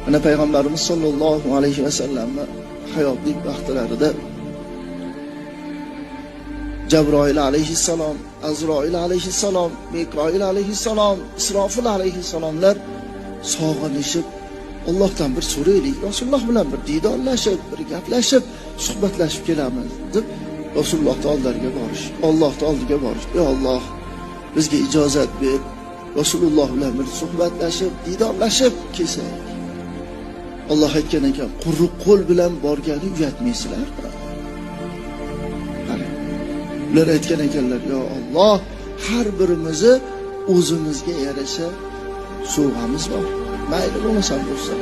Mana Payg'ambarimiz sollallohu alayhi vasallamni hayotlik vaqtlarida Jabroil alayhissalom, Azroil alayhissalom, Mikoil alayhissalom, Isrofil alayhissalomlar sog'inishib Allohdan bir so'raylik, Rasululloh bilan bir diydorlashib, bir gaplashib, suhbatlashib kelamiz deb Rasulullohning oldilariga borish, Allohning oldiga borish. Ey Alloh, bizga ijozat ber, Rasululloh bilan bir suhbatlashib, diydorlashib kelsak. Alloh aytgan ekan, quruq qo'l bilan borgani uyatmaysizlarmi? Qarang. Ular aytgan ekanlar, yo Alloh, har birimizni o'zimizga yarasha sovg'amiz bor. Mayli bo'lmasam bo'lsa.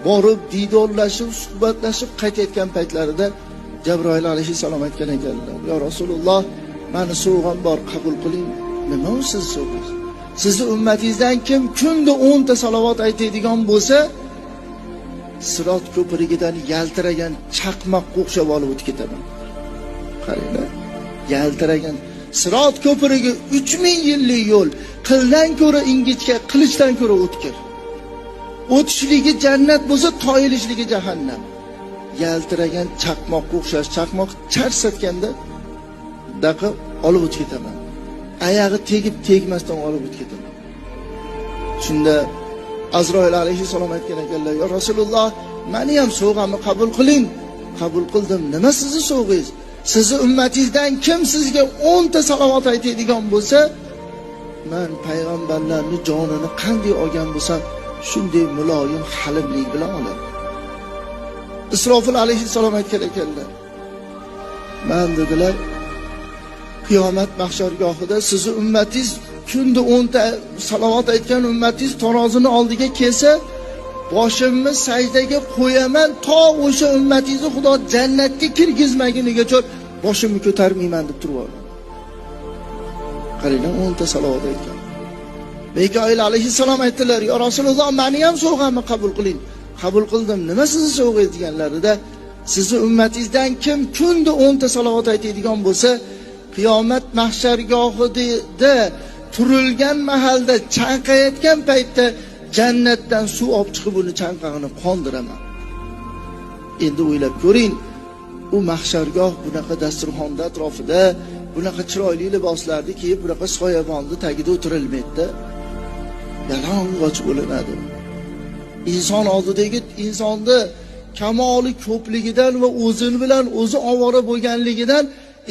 Borib diydorlashib, suhbatlashib qaytayotgan paytlarida Jabroil alayhissalom aytgan ekanlar, yo Rasululloh, meni sovg'am bor, qabul qiling. Nima u siz sovg'angiz? Sizni ummatingizdan kim kunda 10 ta salovat aytadigan bo'lsa, Sirot ko'prigidan yaltiragan chaqmoqqa o'xshab olib o'tib ketaman. Qaranglar, yaltiragan Sirot ko'prigi 3000 yillik yo'l, qildan ko'ra ingichka, qilichdan ko'ra o'tkir. O'tishligi jannat bo'lsa, toyilishligi jahannam. Yaltiragan chaqmoqqa o'xshash, chaqmoq chars etganda daqa olib o'tib ketaman. Oyog'i tegib tegmasdan olib o'tib ketaman. Shunda Azroil alayhissalom aytgan ekanlar, yo Rasululloh, meni ham sovg'amni qabul qiling. Qabul qildim. Nima sizni sovg'ingiz? Sizni ummatingizdan kim sizga 10 ta salovat aytadigan bo'lsa, men payg'ambarlarning jonini qanday olgan bo'lsam, shunday muloyim halimlik bilan olaman. Isrofil alayhissalom aytgan ekanlar, men dedilar, qiyomat mahshargohida sizni ummatingiz kunda 10 ta salovat aytgan ummatingiz tarozini oldiga kelsa, boshimni sajdaga qo'yaman, to o'sha ummatingizni Xudo jannatga kirgizmagunigacha boshimni ko'tarmayman deb turib olgan. Qaranglar, 10 ta salovat aytgan. Mikoil alayhissalom aytdilar, yo Rasululloh, meni ham sovg'amni qabul qiling. Qabul qildim. Nima sizni sovg'angiz deganlarida, sizni ummatingizdan kim kunda 10 ta salovat aytadigan bo'lsa, qiyomat mahshargohida turilgan mahalda chanqayotgan paytda jannatdan suv olib chiqib uni chanqog'ini qondiraman. Endi o'ylab ko'ring, u mahshargoh bunaqa dasturxonda atrofida bunaqa chiroyli liboslarni kiyib, bunaqa soyabonni tagida o'tirilmaydi. Yalang'och bo'linadi. Inson oldidagi insonni kamoli ko'pligidan va o'zi bilan o'zi ovora bo'lganligidan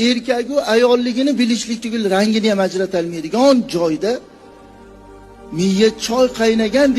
erkak va ayolligini bilishlik tugul rangini ham ajrata olmaydigan joyda miya choy qaynagan.